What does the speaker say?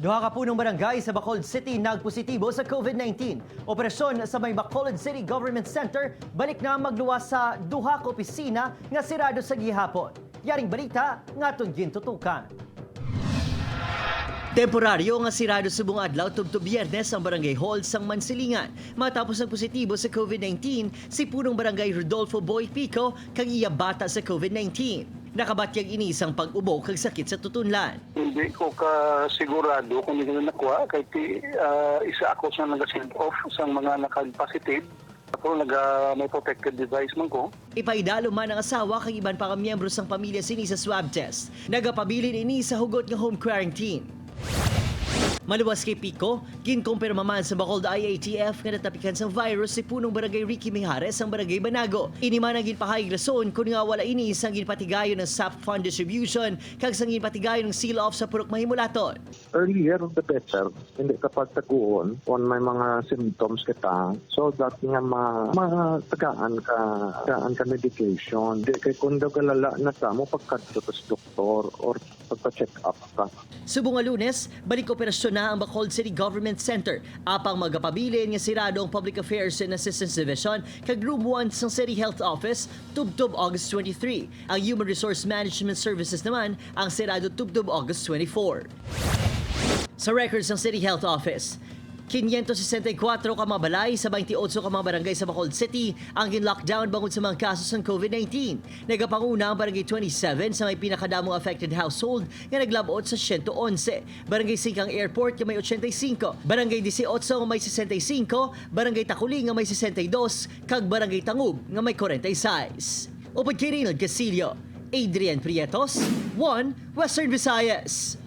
Duha ka punong barangay sa Bacolod City nagpositibo sa COVID-19. Operasyon sa may Bacolod City Government Center balik na magluwas sa duha ka opisina nga sirado sa gihapon. Yaring balita nga aton gintutukan. Temporaryo nga sirado subong adlaw tubtob Biyernes ang Barangay Hall sang Mansilingan matapos ang positibo sa COVID-19 si punong barangay Rodolfo Boy Pico kag iya bata sa COVID-19. Nakabatyag ini isang pag-ubo kag sakit sa tutunlan. Hindi ko ka sigurado kung hindi ko na nakuha kay ti, isa ako sa nag-send off sa mga naka-positive. Ako may protected device man ko. Ipaidalo man ang asawa kag iban pa ka miyembro sang pamilya sini sa swab test. Nagapabilin ini sa hugot nga home quarantine. Maluwas kay Pico, ginkumpirma man sa Bacolod IATF nga natapikan sa virus si punong barangay Ricky Mijares ang Barangay Banago. Ini man ang ginpahayag rason kung nga wala ini sang ginpatigayon ng SAP fund distribution kag sang ginpatigayon ng seal off sa Purok Mahimulaton. Earlier the better. Hindi ka pagtaguon kung may mga symptoms kita so that nga matagaan ka tagaan ka medication. Di kay kung daw galala na sa mo pagkadto sa doktor or pagpa-check up ka. Subong nga Lunes, balik operasyon na ang Bacolod City Government Center apang magapabilin nga sirado ang Public Affairs and Assistance Division kag Room 1 sa City Health Office tubtob August 23. Ang Human Resource Management Services naman ang sirado tubtob August 24. Sa records ng City Health Office, 564 ka mga balay sa 28 ka mga barangay sa Bacolod City ang gin-lockdown bangod sa mga kasos ng COVID-19. Nagapanguna ang Barangay 27 sa may pinakadamong affected household nga naglabot sa 111. Barangay Singcang Airport nga may 85, Barangay 18 nga may 65, Barangay Taculing nga may 62, kag Barangay Tangub nga may 46. Upod kay Reynald Casillo, Adrian Prietos, 1 Western Visayas.